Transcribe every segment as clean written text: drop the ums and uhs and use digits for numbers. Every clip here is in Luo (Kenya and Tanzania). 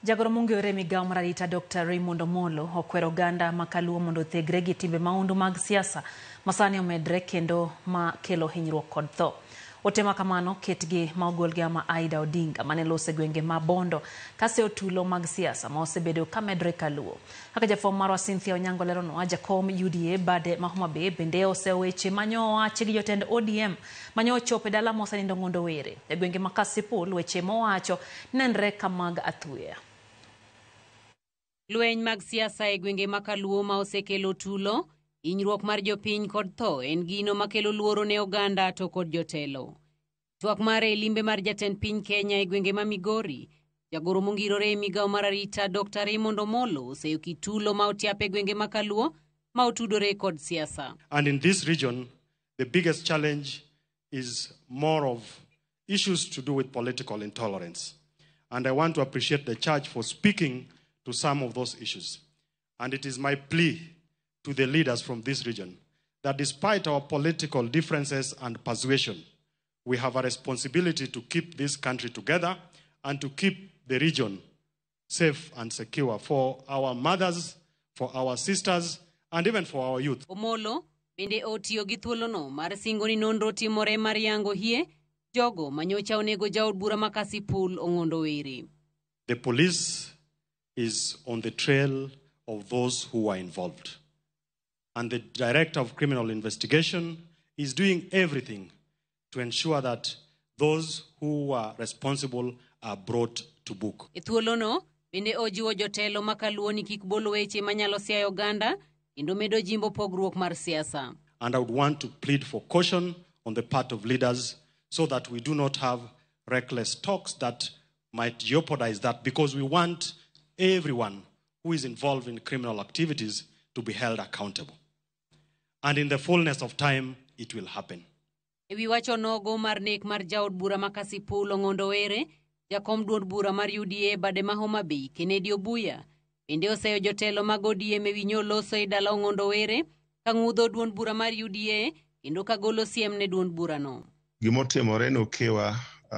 Jagoro mong'ere e migawo mar arita Dr. Raymond Omolo okwero oganda ma kaluo mondo othegre gi timbe maundu mag siasa masani omedre kendo ma kelo hinyruok kod tho. Ote ma kamano ketgi ma ogol gi Mama Aida Odinga mane loso e gwenge ma Bondo kase tulo mag siasa ma osebedo ka medre kaluo. Kaka jafwambo marwa Cynthia Onyango leronwa, jakom UDA bade ma Homa Bay bende oseyo weche manyo owachi gi jotend ODM manyo ochopo e dala mosenindo Ong'ondo Were. E gwenge ma Kasipul weche mowacho nenre ka mag athuya. Lweny mag siasa e gwenge ma Kaluo ma osekelo tulo, hinyruok mar jopiny kod tho en gino makelo luoro ne oganda to kod jotelo. Twak mare e limbe mar jatend piny Kenya e gwenge ma Migori, jagoro mongirore e migawo mar arita Dr. Raymond Omolo oseyo kitulo ma otiap e gwenge ma Kaluo ma otudore kod siasa. And in this region, the biggest challenge is more of issues to do with political intolerance. And I want to appreciate the church for speaking to some of those issues. And it is my plea to the leaders from this region that despite our political differences and persuasion, we have a responsibility to keep this country together and to keep the region safe and secure for our mothers, for our sisters, and even for our youth. Omolo bende otiyo gi thuolono mar singo ni nonro timore mar yango hie jogo manyocha onego jaod bura ma Kasipul Ong'ondo Were. The police is on the trail of those who are involved. And the Director of Criminal Investigation is doing everything to ensure that those who are responsible are brought to book. E thuolono bende ojiwo jotelo ma Kaluo ni kik bol weche manyalo siayo oganda kendo medo jimbo pogruok mar siasa. And I would want to plead for caution on the part of leaders so that we do not have reckless talks that might jeopardize that, because we want everyone who is involved in criminal activities to be held accountable. And in the fullness of time, it will happen. E wi wach onogo mar nek mar jaod bura ma Kasipul Ong'ondo Were, jakom duond bura mar UDA bade ma Homa Bay, Kennedy Obuya, bende oseyo jotelo mag ODM e wi nyoloso e dala Ong'ondo Were ka ng'udho duond bura mar UDA kendo ka golo siem ne duond burano. Gimotimore ne okewa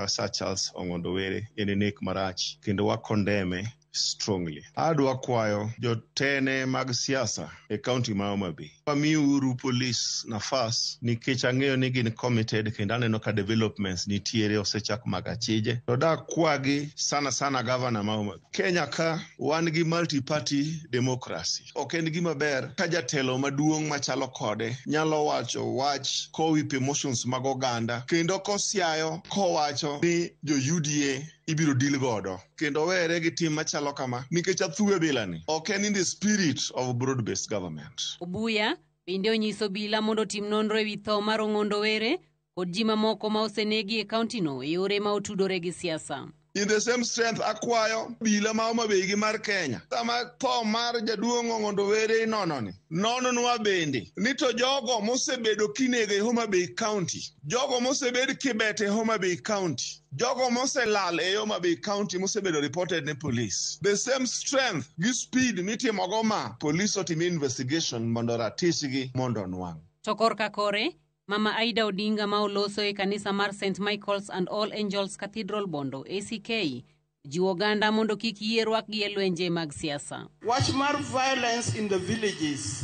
Sir Charles Ong'ondo Were en nek marach kendo wa condemn strongly. Adwa kwayo jotene mag siasa e kaunti ma Homa Bay. Wamiuru polis nafas nikech ang'eyo ni gin committed kendo aneno ka developments nitiere osechak mag achije. To da kwagi sana sana governor ma Homa Bay. Kenya ka wan gi multi-party democracy. Ok en gima ber ka jatelo maduong' machalo kode nyalo wacho wach kowip emotions mag oganda kendo kosiayo kowacho ni jo UDA ibiro deal godo kendo were gi tim machalo kama nikech athuwe bilani ok en in the spirit of broad based government. Obuya bende onyiso bila mondo otim nonro ewi tho mar Ong'ondo Were kod ji mamoko ma osenegi e kauntino e yore ma otudore gi siasa. In the same strength akwayo bila ma Homa Bay gi mar Kenya sama tho mar jaduong' Ong'ondo Were inono ni nononwa bende ni to jogo mosebedo kinego e Homa Bay County, jogo mosebed kibet e Homa Bay County, jogo moselal e Homa Bay County mosebedo reported ne police. The same strength gi speed mitimogo ma police otim investigation mondo ratishgi mondo onwang'. To korka kore, Mama Aida Odinga ma oloso e kanisa mar St. Michael's and All Angels Cathedral Bondo ACK jiwo oganda mondo kik yie rwakgi e lwenje mag siasa. Wach mar violence in the villages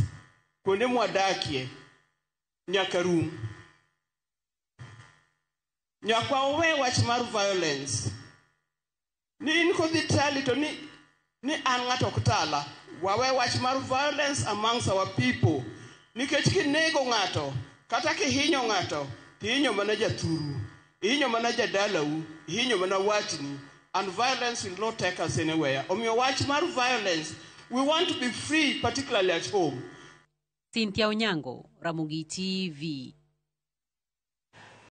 kuonde mwadakie nyaka rum. Nyaka wawe wach mar violence. Ni in kodhi tali to ni an ng'ato ok tala. Wawe wach mar violence amongst our people. Nikech kinego ng'ato, kata kihinyo ng'ato, tihinyo mana jathuru, ihinyo mana jadalau, ihinyo mana watni, and violence will not take us anywhere. Omiyo wach mar violence, we want to be free, particularly at home. Cynthia Onyango, Ramogi TV.